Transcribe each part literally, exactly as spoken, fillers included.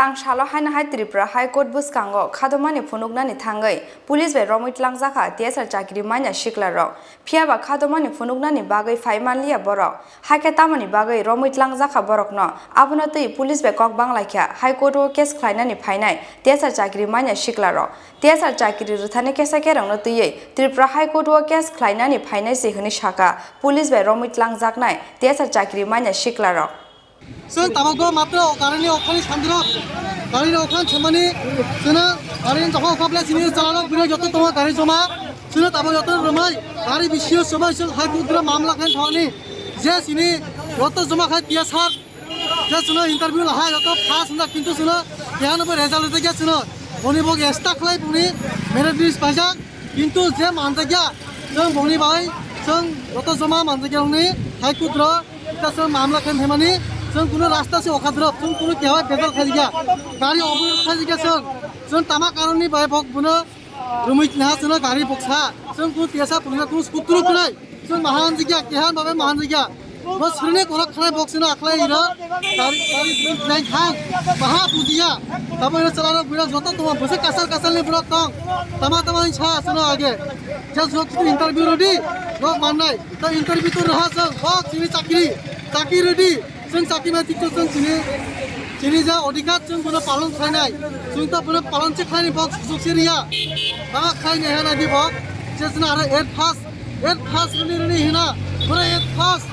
Tang salo haino hai Tripura High Court bwskango khadomani phunuknani thangwi police bai romwi tlangjakha T S R chakri manya siklarok. Phiyaba khadomani phunuknani bagwi phai manliya borok. Hakhe tamoni bagwi romwi tlangjakha borokno? Abono twi police bai kok banglaikha High Court o case khlainani phainai T S R chakri manya siklarok. T S R chakri rwthani kesa kerongno twiwi Tripura High Court o case khlainani phainai se hwnwi sakha police bai romwi tlangjaknai T S R chakri manya siklarok. Chwng tabukbo matro garini okhani sandirok, garini okhan chemani, chwngno garini jokha okha ble chini chalano bwrwi joto tongo gari joma. Chwngno tabuk joto romai gari bisio sobai chwng High Court o mamla khain thani. Je chini joto joma khai T S R, je chwngno interview lahai joto pass wngjak, kintu chwngno keha no bo result rwjak ya chwngno. Boni bo extra khlai boni merit list paijak. Kintu je manjakya, chwng bongni bai, chwng joto joma manjakya wngni High Court ro, ta chwng mamla khe hemani, chwng kuno rasta se okha drop, chwng kuno kehai bejal khajakya, gari obor khajakya chwng, chwng tama karonni bai bok buno rumui tinaha chwngno gari boksa, chwng kuno tiyasa pulina kuno sutru kwrwi, chwng mahan jigya, kehan babai mahan jigya. Bo srini kolok khlai bok sino akhlai iro. Tari, tari, tari, tari, thang. Baha bujiya. Tamo iro chalano bwrok joto tongma bwswk kasal kasalni bwrok tong. Tama tama ni sa sino age. Ja jok tu interview rodi. Nok mannai. Ta interview tu raha sang. Bok sini chakri. Chakri rodi. Sing chakri ma tikto sing sini. Chini ja odhikar chwng bono palon khlainai. Chwng ta bono palon se khlainai bok suk se riya. Tama khlainai hana di bok. Chesna ara eight pass. Eight pass rwni rwni hina. Bono eight pass.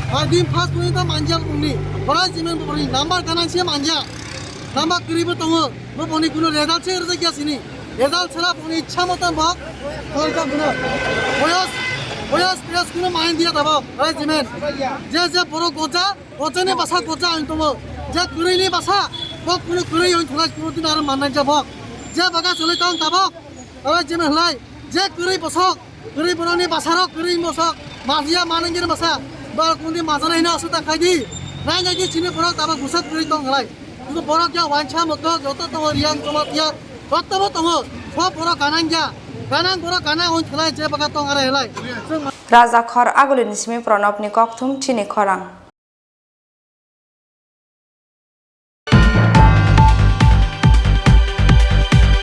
Bai din pass rwni ta manja bokni. Bono jimen bokni number gana se manja. Number kwrwi bo tongo. Bo boni kuno result se rwjak ya sini. Result sala boni ichha motan bok. Kholka bono. Boyos, boyos, boyos kuno main dia tabok. Bai jimen. Je je borok goja. Gojani basa goja ang tongo. Je kwrwini basa, bo kunu kwrwi ang thwlai kunu din aro mannai ja bok. Je baga chwlwi tong tabok. Aro jeme hlai, je kwrwi bosok, kwrwi borokni basarok, kwrwi bosok, majiya manangini basa. Ba kundi majana hino asuta khaidi. Nai nai di chini borok tabok bwsak kwrwi tong hlai. Kuno borok ya wansa moto joto tongo Riyang Jamatia. Joto bo tongo. Bo borok ganang ya. Ganang borok ganang ang thwlai je baga tong aro hlai. Raja Khor Agulini simi Pranabni kokthum chini khorang.